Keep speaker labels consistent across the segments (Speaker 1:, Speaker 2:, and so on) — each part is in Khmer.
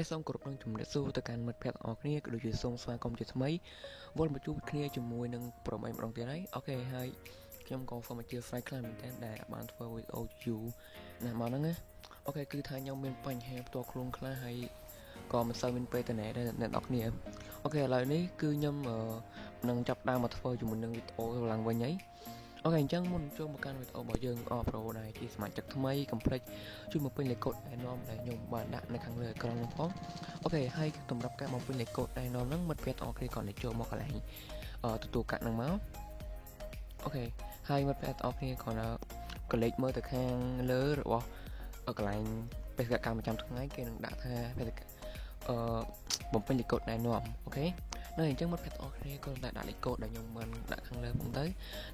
Speaker 1: សូមគោរពនឹងជំរាបសួរទៅកាន់មិត្តភ័ក្តិទាំងអស់គ្នាក៏ដូចជាសូមស្វាគមន៍ជាថ្មីវិលមកជួបគ្នាជាមួយនឹងប្រុសឯម្ដងទៀតហើយ។ OK ហើយខ្ញុំក៏សូមអធ្យាស្រ័យខ្លាំងមែនទែនដែលបានធ្វើវីដេអូយូរណាស់មកហ្នឹងណា។ OK គឺថាខ្ញុំមានបញ្ហាផ្ទាល់ខ្លួនខ្លះហើយក៏មិនសូវមានពេលទៅណែដែរអ្នកនរគ្នា។ OK ឥឡូវនេះគឺខ្ញុំនឹងចាប់ដើមមកធ្វើជាមួយនឹងវីដេអូឡើងវិញហើយ។ OK អញ្ចឹងមុនចូលមកកាន់វីដេអូរបស់យើងអប្រូដែលជាសមាជិកថ្មីកុំភ្លេចជួយបំពេញលេខកូដណែនាំដែលខ្ញុំបានដាក់នៅខាងលើអេក្រង់នោះផង។ OK ហើយសម្រាប់ការបំពេញលេខកូដណែនាំហ្នឹងមិត្តភ័ក្តិទាំងអស់គ្នាគ្រាន់តែចូលមកកន្លែងទទួលកាក់ហ្នឹងមក។ OK ហើយមិត្តភ័ក្តិទាំងអស់គ្នាគ្រាន់តែកលេចមើលទៅខាងលើរបស់កន្លែងបេសកកម្មប្រចាំថ្ងៃគេនឹងដាក់ថាបេសកបំពេញលេខកូដណែនាំ។ OK នៅអញ្ចឹងមិត្តភ័ក្តិទាំងអស់គ្នាគ្រាន់តែដាក់លេខកូដដែលខ្ញុំបានដាក់ខាងលើផងទៅ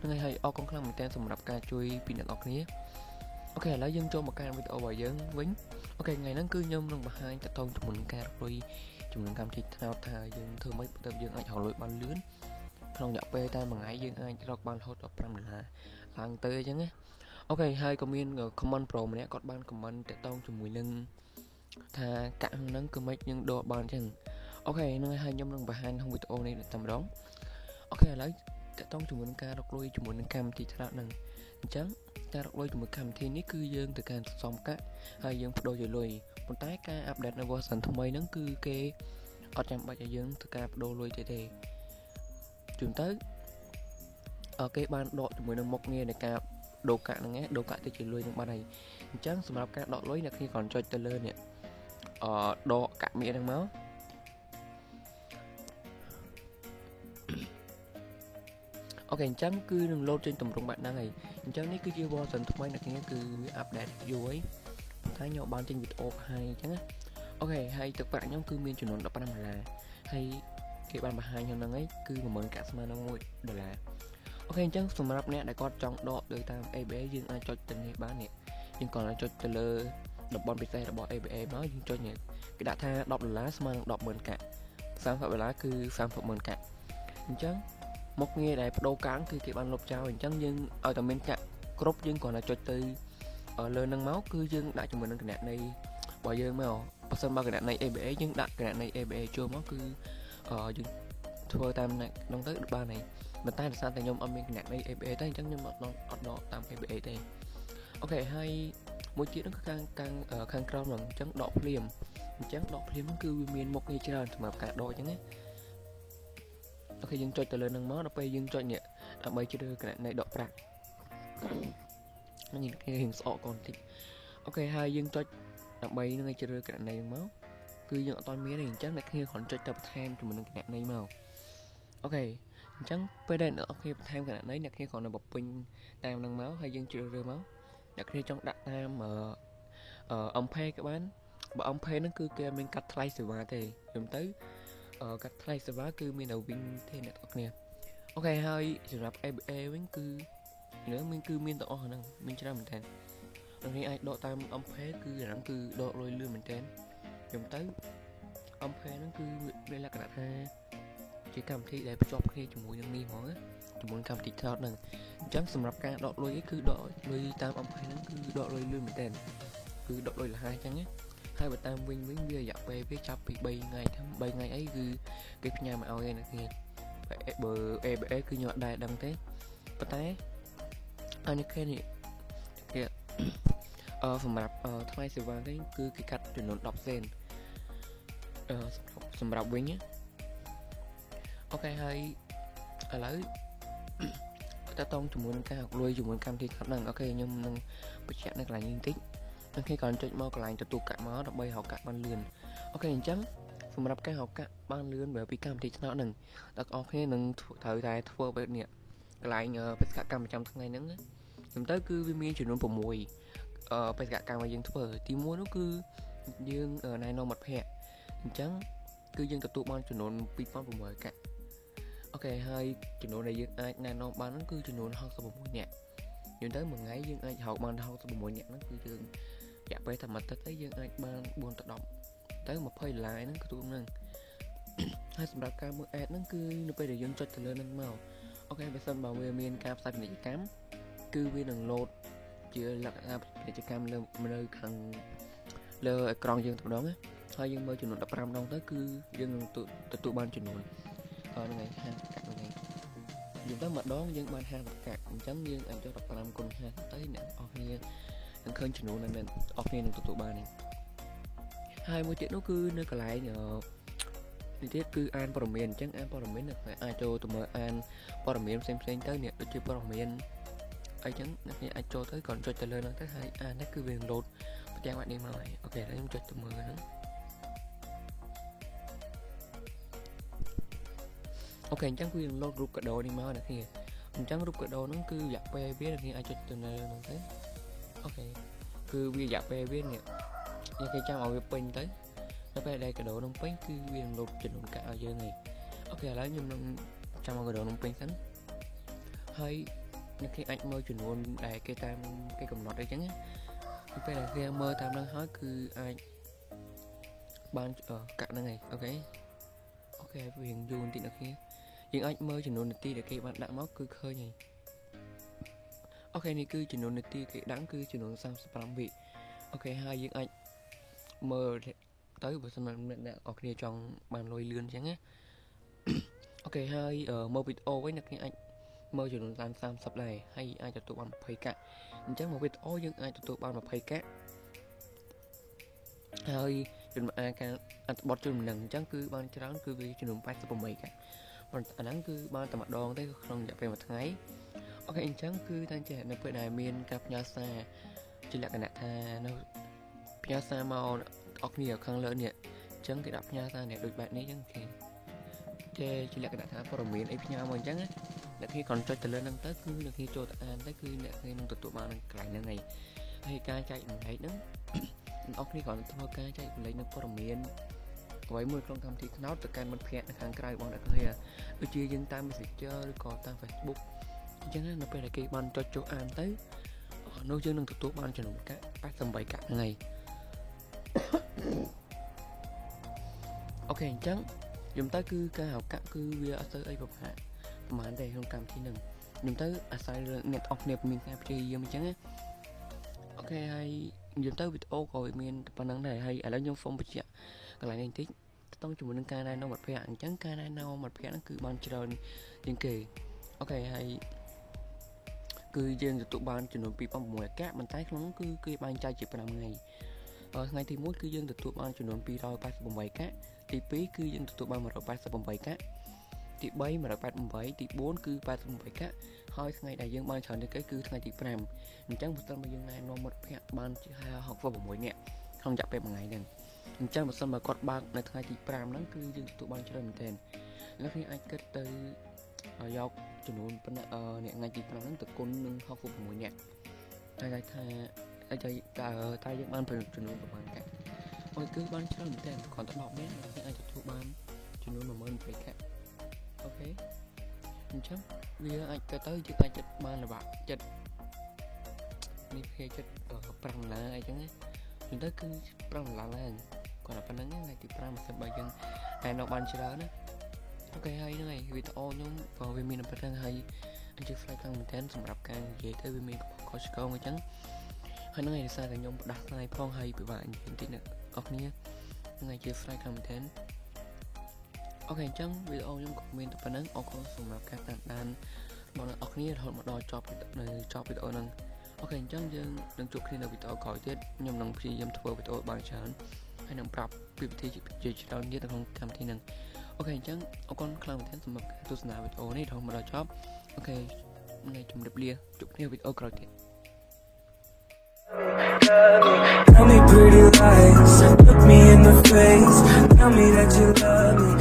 Speaker 1: ហ្នឹងហើយអរគុណខ្លាំងមែនទែនសម្រាប់ការជួយពីអ្នកនរគ្នា។ OK ឥឡូវយើងចូលមកកាន់វីដេអូរបស់យើងវិញ។ OK ថ្ងៃហ្នឹងគឺខ្ញុំនឹងបង្ហាញតទៅជាមួយនឹងការរកលុយជាមួយនឹងកម្មវិធីថ្នោតថាយើងធ្វើម៉េចទៅយើងអាចរកលុយបានលឿនក្នុងរយៈពេលតែមួយថ្ងៃយើងអាចរកបានរហូតដល់5ដុល្លារឡើងទៅអញ្ចឹងណា។ OK ហើយក៏មាន comment pro ម្នាក់គាត់បាន comment តទៅជាមួយនឹងថាកាក់ហ្នឹងគឺមិនយើងដកបានអញ្ចឹង។ OK ហ្នឹងហើយខ្ញុំនឹងបង្ហាញក្នុងវីដេអូនេះតែម្ដង។ OK ឥឡូវតកតងជាមួយនឹងការរកលុយជាមួយនឹងកម្មវិធីថ្នោតហ្នឹងអញ្ចឹងការរកលុយជាមួយកម្មវិធីនេះគឺយើងត្រូវការសន្សំកាក់ហើយយើងបដូរជាលុយប៉ុន្តែការ update នៅ version ថ្មីហ្នឹងគឺគេអត់ចាំបាច់ឲ្យយើងធ្វើការបដូរលុយទេទេជួនទៅគេបានដកជាមួយនឹងមុខងារនៃការដូរកាក់ហ្នឹងដូរកាក់ទៅជាលុយនឹងបានហើយអញ្ចឹងសម្រាប់ការដកលុយអ្នកគ្នាគ្រាន់ចុចទៅលើនេះដកកាក់មាសហ្នឹងមក។ OK អញ្ចឹងគឺនឹងលោតចេញទម្រង់បែបហ្នឹងហើយអញ្ចឹងនេះគឺជា version ថ្មីអ្នកគ្នាគឺ update យូរហើយតែខ្ញុំបានចេញវីដេអូបង្ហាញអញ្ចឹងណា។ OK ហើយទឹកប្រាក់ខ្ញុំគឺមានចំនួន15ដុល្លារហើយគេបានបង្ហាញក្នុងហ្នឹងហើយគឺ10000កាក់ស្មើនឹង1ដុល្លារ។ OK អញ្ចឹងសម្រាប់អ្នកដែលគាត់ចង់ដកទៅតាម ABA យើងអាចចុចទៅនេះបាននេះយើងគ្រាន់តែចុចទៅលើតំបន់ពិសេសរបស់ ABA មកយើងចុចនេះគេដាក់ថា10ដុល្លារស្មើនឹង100,000កាក់30ដុល្លារគឺ300,000កាក់អញ្ចឹងមុខងារដែលបដូរកាំងគឺគេបានលុបចោលអញ្ចឹងយើងឲ្យតែមានកាក់គ្រប់យើងគ្រាន់តែចុចទៅលើនឹងមកគឺយើងដាក់ជាមួយនឹងគណនីរបស់យើងមកបើសិនបើគណនី ABA យើងដាក់គណនី ABA ចូលមកគឺយើងធ្វើតាមហ្នឹងទៅបានហើយប៉ុន្តែដោយសារតែខ្ញុំអត់មានគណនី ABA ទេអញ្ចឹងខ្ញុំអត់ដកតាម ABA ទេ។ OK ហើយមួយទៀតហ្នឹងគឺខាងក្រោមហ្នឹងអញ្ចឹងដកភ្លាមអញ្ចឹងដកភ្លាមហ្នឹងគឺវាមានមុខងារច្រើនសម្រាប់ការដកអញ្ចឹងណា។ OK យើងចុចទៅលើនឹងមកដល់ពេលយើងចុចនេះដើម្បីជ្រើសគណនីដកប្រាក់នេះគេរៀងស្អកកូនតិច។ OK ហើយយើងចុចដើម្បីនឹងឲ្យជ្រើសគណនីហ្នឹងមកគឺយើងអត់ទាន់មានទេអញ្ចឹងអ្នកគ្នាគ្រាន់ចុចទៅបន្ថែមជាមួយនឹងគណនីមក។ OK អញ្ចឹងពេលដែលអ្នកគ្នាបន្ថែមគណនីអ្នកគ្នាគ្រាន់តែបំពេញតាមនឹងមកហើយយើងជ្រើសរើសមកអ្នកគ្នាចង់ដាក់តាម MP ក៏បានបើ MP ហ្នឹងគឺគេអត់មានកាត់ថ្លៃសេវាទេខ្ញុំទៅកាត់ថ្លៃសេវាគឺមានតែវិញទេអ្នកទាំងអស់គ្នា។ OK ហើយសម្រាប់ ABA វិញគឺនៅមានគឺមានទាំងអស់ហ្នឹងមានច្រើនមែនតើអ្នកនេះអាចដកតាម MP គឺអាហ្នឹងគឺដកលុយលឿនមែនតើខ្ញុំទៅ MP ហ្នឹងគឺមានលក្ខណៈថាជាកម្មវិធីដែលភ្ជាប់គ្នាជាមួយនឹងនេះហ្មងណាជាមួយកម្មវិធីថ្នោតហ្នឹងអញ្ចឹងសម្រាប់ការដកលុយឯងគឺដកលុយតាម MP ហ្នឹងគឺដកលុយលឿនមែនតើគឺដកលុយលះអញ្ចឹងណាហើយបើតាមវិញវិញវារយៈពេលវាចាប់ពី3ថ្ងៃទៅ3ថ្ងៃអីគឺគេផ្ញើមកឲ្យឯអ្នកគ្នាបើ ABA គឺខ្ញុំអត់ដែរដឹងទេប៉ុន្តែអានេះគេនេះគេសម្រាប់ថ្លៃសេវាគេគឺគេកាត់ចំនួន10សេនសម្រាប់វិញ។ OK ហើយឥឡូវតើតងជាមួយនឹងការរកលុយជាមួយកម្មវិធីខាត់ហ្នឹង។ OK ខ្ញុំនឹងបញ្ជាក់នៅកន្លែងនេះបន្តិច។ OK គ្រាន់ចុចមកកន្លែងទទួលកាក់មកដើម្បីរកកាក់បានលឿន។ OK អញ្ចឹងសម្រាប់ការរកកាក់បានលឿនបែបពីកម្មវិធីឆ្នោតហ្នឹងអ្នកនរគ្នានឹងត្រូវតែធ្វើបែបនេះកន្លែងបេសកកម្មប្រចាំថ្ងៃហ្នឹងខ្ញុំទៅគឺវាមានចំនួន6បេសកកម្មឲ្យយើងធ្វើទី1នោះគឺយើងណែនាំមិត្តភ័ក្តិអញ្ចឹងគឺយើងទទួលបានចំនួន2600កាក់។ OK ហើយចំនួនដែលយើងអាចណែនាំបានហ្នឹងគឺចំនួន66នាក់យល់ទៅមួយថ្ងៃយើងអាចរកបាន66នាក់ហ្នឹងគឺយើងរយៈពេលតែមួយទឹកអីយើងអាចបាន4ទៅ10ទៅ20ដុល្លារហ្នឹងគឺទូហ្នឹងហើយសម្រាប់ការមើល ad ហ្នឹងគឺនៅពេលដែលយើងចុចទៅលើហ្នឹងមក។ OK បើសិនបើវាមានការផ្សាយពាណិជ្ជកម្មគឺវានឹងលោតជាលក្ខណៈពាណិជ្ជកម្មលើនៅខាងលើអេក្រង់យើងតែម្ដងណា។ ហើយយើងមើលចំនួន15ដងទៅគឺយើងនឹងទទួលបានចំនួនហ្នឹងហើយ50កាក់ហ្នឹងហើយយើងទៅម្ដងយើងបាន50កាក់អញ្ចឹងយើងអាចយក15គុណ50ទៅអ្នកនរគ្នានឹងឃើញចំនួនដែលអ្នកនរគ្នានឹងទទួលបាននេះហើយមួយទៀតនោះគឺនៅកន្លែងនេះទៀតគឺអានព័ត៌មានអញ្ចឹងអានព័ត៌មានអ្នកអាចចូលទៅមើលអានព័ត៌មានផ្សេងៗទៅនេះដូចជាព័ត៌មានអីចឹងអ្នកអាចចូលទៅគ្រាន់ចុចទៅលើហ្នឹងទៅហើយអាននេះគឺវាលោតផ្ទាំងបែបនេះមកហើយអូខេឥឡូវខ្ញុំចុចទៅមើលហ្នឹងអូខេអញ្ចឹងគឺយើងលោតរូបកាដូនេះមកអ្នកគ្នាអញ្ចឹងរូបកាដូហ្នឹងគឺរយៈពេលវាអ្នកគ្នាអាចចុចទៅលើហ្នឹងទៅអូខេគឺវារយៈពេលវានេះអ្នកគេចាំឲ្យវាពេញទៅដល់ពេលដែលកាដូនឹងពេញគឺវានឹងលោតចំនួនកាក់ឲ្យយើងឯងអូខេឥឡូវខ្ញុំនឹងចាំឲ្យកាដូនឹងពេញសិនហើយអ្នកគេអាចមើលចំនួនដែលគេតាមគេកំណត់អីចឹងណាពេលដែលគេមើលតាមហ្នឹងហើយគឺអាចបានកាក់ហ្នឹងឯងអូខេអូខេវាយូរបន្តិចអ្នកគ្នាយើងអាចមើលចំនួននាទីដែលគេបានដាក់មកគឺឃើញហើយអូខេនេះគឺចំនួននាទីគេដាក់គឺចំនួន35វិអូខេហើយយើងអាចមើលទៅបើសិនអ្នកនរគ្នាចង់បានលុយលឿនអញ្ចឹងណាអូខេហើយមើលវីដេអូវិញអ្នកគ្នាអាចមើលចំនួនតាម30ដែរហើយអាចទទួលបាន20កាក់អញ្ចឹងមួយវីដេអូយើងអាចទទួលបាន20កាក់ហើយចំនួនការអត្ថបទជូនដំណឹងអញ្ចឹងគឺបានច្រើនគឺវាចំនួន88កាក់ប៉ុន្តែអាហ្នឹងគឺបានតែម្ដងទេក្នុងរយៈពេលមួយថ្ងៃអូខេអញ្ចឹងគឺតែចេះនៅពេលដែលមានការផ្ញើសារជាលក្ខណៈថានៅផ្ញើសារមកអស់គ្នាខាងលើនេះអញ្ចឹងគេដាក់ផ្ញើសារនេះដូចបែបនេះអញ្ចឹងគេជាលក្ខណៈថាព័ត៌មានអីផ្ញើមកអញ្ចឹងណាអ្នកគេគ្រាន់ចុចទៅលើហ្នឹងទៅគឺអ្នកគេចូលទៅអានទៅគឺអ្នកគេនឹងទទួលបានកន្លែងហ្នឹងហើយហើយការចែករំលែកហ្នឹងអស់គ្នាគ្រាន់ធ្វើការចែករំលែកនៅព័ត៌មានអ្វីមួយក្នុងកម្មវិធីខ្នោតទៅកាន់មិត្តភ័ក្តិនៅខាងក្រៅរបស់អ្នកគ្នាដូចជាយើងតាម Messenger ឬក៏តាម Facebook អញ្ចឹងនៅពេលដែលគេបានចុចចូលអានទៅនោះយើងនឹងទទួលបានចំនួនកាក់88កាក់ហ្នឹងហើយអូខេអញ្ចឹងខ្ញុំទៅគឺការហៅកាក់គឺវាអត់ទៅអីពិបាកប្រហែលទេក្នុងកម្មវិធីហ្នឹងខ្ញុំទៅអាស្រ័យលើអ្នកអស់គ្នាមានការព្យាយាមអញ្ចឹងណាអូខេហើយខ្ញុំទៅវីដេអូក៏វាមានប៉ុណ្្នឹងដែរហើយឥឡូវខ្ញុំសូមបញ្ជាក់កន្លែងនេះបន្តិចតោះជាមួយនឹងការណែនាំមិត្តភ័ក្តិអញ្ចឹងការណែនាំមិត្តភ័ក្តិហ្នឹងគឺបានច្រើនជាងគេអូខេហើយគឺយើងទទួលបានចំនួន2600កាក់ប៉ុន្តែក្នុងនោះគឺគេបែងចែកជា5ថ្ងៃថ្ងៃទី1គឺយើងទទួលបានចំនួន288កាក់ទី2គឺយើងទទួលបាន188កាក់ទី3 188ទី4គឺ88កាក់ហើយថ្ងៃដែលយើងបានច្រើនជាងគេគឺថ្ងៃទី5អញ្ចឹងបើសិនបើយើងណែនាំមិត្តភ័ក្តិបាន66នាក់ក្នុងរយៈពេលមួយថ្ងៃហ្នឹងអញ្ចឹងបើសិនបើគាត់បើកនៅថ្ងៃទី5ហ្នឹងគឺយើងទទួលបានច្រើនមែនទែនអ្នកគ្នាអាចគិតទៅយកចំនួនប៉ុណ្ណាអ្នកថ្ងៃទី5ហ្នឹងទៅគុណនឹង66នាក់ហើយថាតែយើងបានចំនួនប្រហែលកាក់អូយគឺបានច្រើនមែនទែនគ្រាន់តែ10នាក់អ្នកអាចទទួលបានចំនួន12000កាក់អូខេអញ្ចឹងវាអាចទៅយើងអាចចិត្តបានលបាក់ចិត្តនេះគេចិត្ត5ដុល្លារអីចឹងណាអញ្ចឹងទៅគឺ5ដុល្លារឡើងគាត់តែប៉ុណ្្នឹងថ្ងៃទី5បើសិនបើយើងតែនៅបានច្រើនណាអូខេហើយហ្នឹងហើយវីដេអូខ្ញុំក៏វាមានប៉ុណ្្នឹងហើយអញ្ចឹង fly ខ្លាំងមែនទែនសម្រាប់ការនិយាយទៅវាមានខុសឆ្គងអញ្ចឹងហើយហ្នឹងហើយដោយសារតែខ្ញុំផ្ដាស់ស្នាយផងហើយពិបាកនិយាយបន្តិចអ្នកអរគ្នាហ្នឹងហើយជា fly ខ្លាំងមែនទែនអូខេអញ្ចឹងវីដេអូខ្ញុំក៏មានតែប៉ុណ្្នឹងអរគុណសម្រាប់ការតាមដានរបស់អ្នកអរគ្នារហូតមកដល់ចប់នៅចប់វីដេអូហ្នឹងអូខេអញ្ចឹងយើងនឹងជួបគ្នានៅវីដេអូក្រោយទៀតខ្ញុំនឹងព្យាយាមធ្វើវីដេអូបានច្រើនហើយនឹងប្រាប់ពីវិធីជាច្រើនទៀតនៅក្នុងកម្មវិធីហ្នឹងអូខេអញ្ចឹងអរគុណខ្លាំងមែនទែនសម្រាប់ការទស្សនាវីដេអូនេះរហូតមកដល់ចប់អូខេថ្ងៃជម្រាបលាជួបគ្នាវីដេអូក្រោយទៀត
Speaker 2: Tell me pretty lies, look me in the face, tell me that you love me.